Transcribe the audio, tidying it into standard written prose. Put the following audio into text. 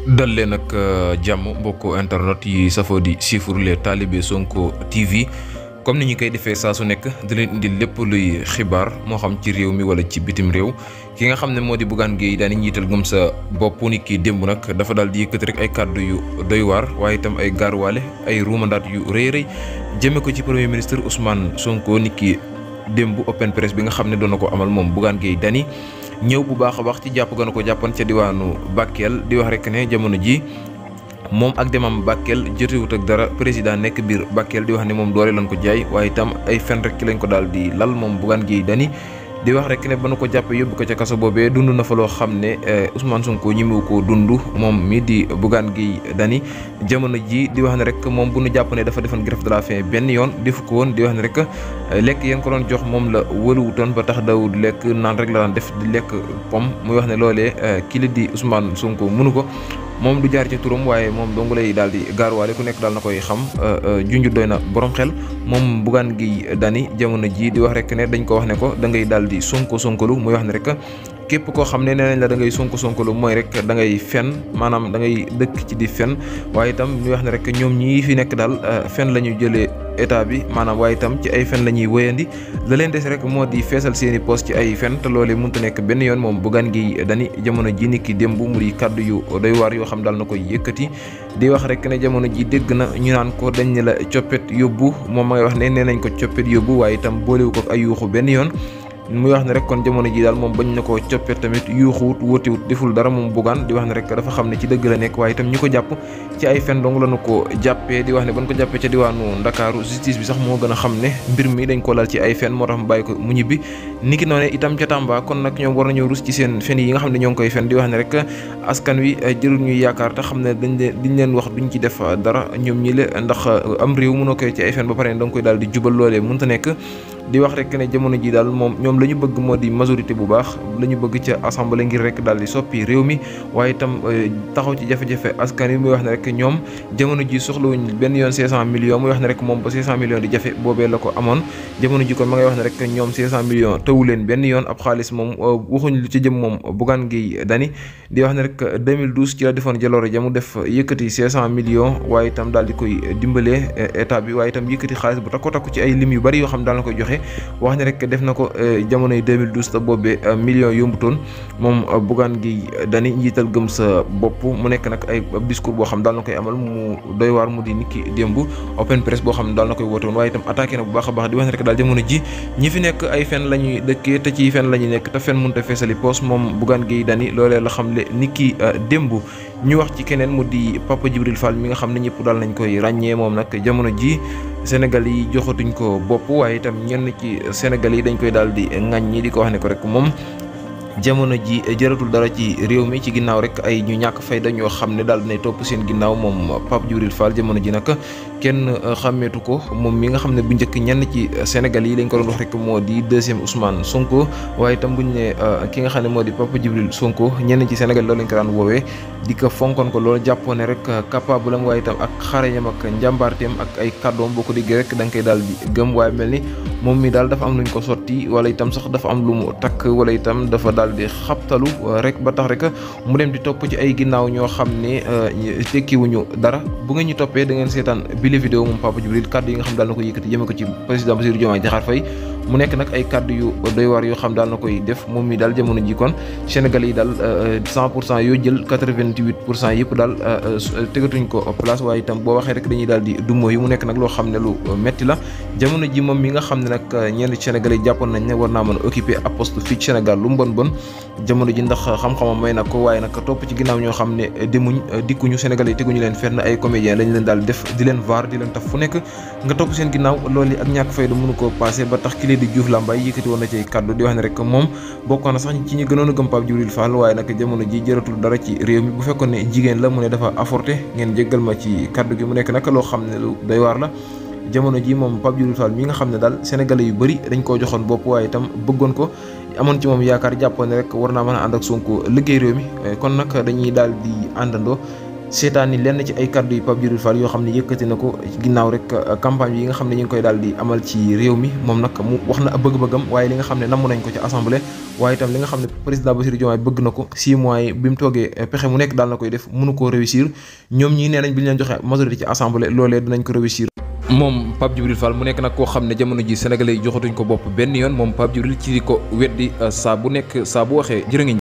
dal leen ak jàmm mbokku internet yi safoo di suivre les talibé Sonko TV comme ni ñu koy defee saa su nekk di leen indi lépp luy xibaar moo xam ci réew mi wala ci bitim réew ki nga xam ne moo di Bougane Gueye Dany njiital gëm sa bopp ni ki démb nag dafa daal di yëkkati rek ay kàddu yu doy waar waaye itam ay gaaruwaale ay ruumandaat yu rëy rëy jëme ko ci premier ministre Ousmane Sonko ni ki démb open press bi nga xam ne doon na ko amal moom Bougane Gueye Dany ñëw bu baax a baax ci jàpp gën a ko jàppan ca diwaanu Bakel di wax rek ne jamono ji moom ak demam Bakel jotewut ak dara président nekk biir Bakel di wax ne moom doole lañ ko jaay waaye itam ay fen rek ki lañ ko daal di lal moom Bougane Gueye Dany di wax rek ne ba nu ko jàppee yóbbu ko ca kaso boobee dund na fa loo xam ne Ousmane Sonko ñimewu koo dund moom mi di Bougane Gueye Dany jamono ji di wax ne rek moom bu nu jàpp ne dafa defoon grève de la faim benn yoon defu ko woon di wax ne rek lekk yéen ko doon jox moom la wëluwutoon ba tax dawud lekk naan rek la daan def di lekk pom muy wax ne loolee kii la di Ousmane Sonko mënu ko moom du jaar ci turam waaye moom dongu lay daal di gaaruwaale ku nekk daal na koy xam junju doy na borom xel moom Bougane Gueye Dany jamono ji di wax rek ne dañ ko wax ne ko da ngay daal di sonko-sonkalu muy wax ne rek képp koo xam ne nee nañ la da ngay sonko-sonkalu mooy rek da ngay fen maanaam da ngay dëkk ci di fen waaye itam muy wax ne rek ñoom ñii fi nekk daal fen la ñu jëlee état bi maanaam waaye itam ci ay fen la ñuy wéyandi la leen des rek moo di feesal seeni poste ci ay fen te loolee mënut a nekk benn yoon moom Bougane Gueye Dany jamono ji ni ki démb mu di kàddu yu doy waar yoo xam daal na koy yëkkati di wax rek ne jamono ji dégg na ñu naan ko dañ ne la coppet yóbbu moom ma ngay wax ne nee nañ ko coppet yóbbu waaye itam boolewu ko ay yuuxu benn yoon muy wax ne rek kon jamono ji daal moom bañ na ko coppet tamit yuuxuwut wóotiwut deful dara moom Bougane di wax ne rek dafa xam ne ci dëgg la nekk waaye itam ñi ko jàpp ci ay fen dong lañu ko jàppee di wax ne bañ ko jàppee ca diwaanu Ndakaaru justice bi sax moo gën a xam ne mbir mi dañ ko lal ci ay fen moo tax mu bàyyi ko mu ñibbi niki noonu itam ca Tamba kon nag ñoom war nañoo rus ci seen fen yi nga xam ne ñoo ngi koy fen di wax ne rek askan wi jërul ñuy yaakaar te xam ne diñ leen wax duñ ci def dara ñoom ñi le ndax am réew mënoo koy ci ay fen ba pare da nga koy daal di jubal loolee mënta nekk di wax rek ne jamono ji daal moom ñoom la ñu bëgg moo di majorité bu baax la ñu bëgg ca assemblée ngir rek daal di soppi réew mi waaye itam taxaw ci jafe-jafe askan wi muy wax ne rek ñoom jamono ji soxlawuñ benn yoon 500 millions muy wax ne rek moom ba 500 millions di jafe boobee la ko amoon jamono ji kon ma ngay wax ne rek ñoom 500 millions tëwu leen benn yoon ab xaalis moom waxuñ lu ci jëm moom Bougane Gueye Dany di wax ne rek 2012 ci la defoon jaloore ja mu def yëkkati 500 millions waaye itam daal di koy dimbalee état bi waaye itam yëkkati xaalis bu takku ci ay lim yu bari yoo xam daal na koy joxe wax ne rek def na ko jamonoy 2012 te boobee millions yombutoon moom Bougane Gueye Dany njiital gëm sa bopp mu nekk nag ay discours boo xam daal na koy amal mu doy waar mu di niki démb open press boo xam ne daal na koy woote woon waaye itam attaqué na bu baax a baax di wax ne rek daal jamono ji ñi fi nekk ay fen la ñuy dëkkee te ci fen la ñuy nekk te fen mënut a feesali poos moom Bougane Gueye Dany loolee la xam le niki démb ñu wax ci keneen mu di Papa Djibril Fall mi nga xam ne ñëpp daal nañ koy ràññee moom nag jamono ji Sénégal yi joxatuñ ko bopp waaye itam ñenn ci Sénégal yi dañ koy daal di ŋàññi di ko wax ne ko rek moom jamono ji jëratul dara ci réew mi ci ginnaaw rek ay ñu ñàkk fayda ñoo xam ne daal dinay topp seen ginnaaw moom Pape Djibril Fall jamono ji nag kenn xàmmeetu ko moom mi nga xam ne bu njëkk ñenn ci Sénégal yi lañ ko doon wax rek moo di deuxième Ousmane Sonko waaye itam buñ ne ki nga xam ne moo di Pape Djibril Sonko ñenn ci Sénégal loolu lañ ko daan woowee di ko fonkoon ko loolu jàppoon ne rek capable am waaye itam ak xarañam ak njàmbaarteem ak ay kàddoom boo ko déggee rek da nga koy daal di gëm waaye mel ni moom mi daal dafa am luñ ko sotti wala itam sax dafa am lu mu takk wala itam dafa daal di xabtalu rek ba tax rek mu dem di topp ci ay ginnaaw ñoo xam ne tekkiwuñu dara bu ngeen ñu toppee da ngeen seetaan bile vidéo moom Papa Djibril kàddu yi nga xam daal na koy yëkkati jëme ko ci président Bassirou Diomaye Diakhar Faye mu nekk nag ay kàddu yu doy waar yoo xam daal na koy def moom mi daal jamono ji kon Sénégal yi daal 100% yoo jël 88% yëpp daal tegatuñ ko place waaye itam boo waxee rek dañuy daal di dummo yi mu nekk nag loo xam ne lu metti la jamono ji moom mi nga xam ne nag ñenn Sénégal yi jàppoon nañ ne war naa mën a occuper ab poste fii ci Sénégal lu mu bon jamono ji ndax xam-xamam may na ko waaye nag topp ci ginnaaw ñoo xam ne demuñ dikkuñu Sénégal yi teguñu leen fenn ay comédien lañ leen daal def di leen vaar di leen taf fu nekk nga topp seen ginnaaw loolu yi ak ñàkk fayda mënu koo passé ba tax ki di Diouf Lambaye yëkkati woon na ci kàddu di wax ne rek moom bokkoon na sax ci ñi gënoon a gëm Pape Djibril Fall waaye nag jamono ji jëratul dara ci réew mi bu fekkoon ne jigéen la mu ne dafa avorté ngeen jéggal ma ci kàddu gi mu nekk nag loo xam ne lu doy waar la jamono ji moom Pape Djibril Fall mi nga xam ne daal sénégalais yu bëri dañ koo joxoon bopp waaye itam bëggoon ko amoon ci moom yaakaar jàppoon ne rek war naa mën a ànd ak Sonko liggéey réew mi kon nag dañuy daal di àndandoo seetaani lenn ci ay kàddu yu Pape Djibril Fall yoo xam ne yëkkati na ko ginnaaw rek campagne yi nga xam ne ñu ngi koy daal di amal ci réew mi moom nag mu wax na bëgg-bëggam waaye li nga xam ne namm nañ ko ci assemblée waaye itam li nga xam ne président Bassirou Diomaye bëgg na ko 6 mois yi bi mu toogee pexe mu nekk daal na koy def mënu koo réussir ñoom ñii nee nañ bi ñu leen joxe majorité ci assemblée loolee dinañ ko réussir. moom Pape Djibril Fall mu nekk nag koo xam ne jamono ji sénégalais yi joxatuñ ko bopp benn yoon moom Pape Djibril ci di ko weddi saa bu waxee jërë ngeen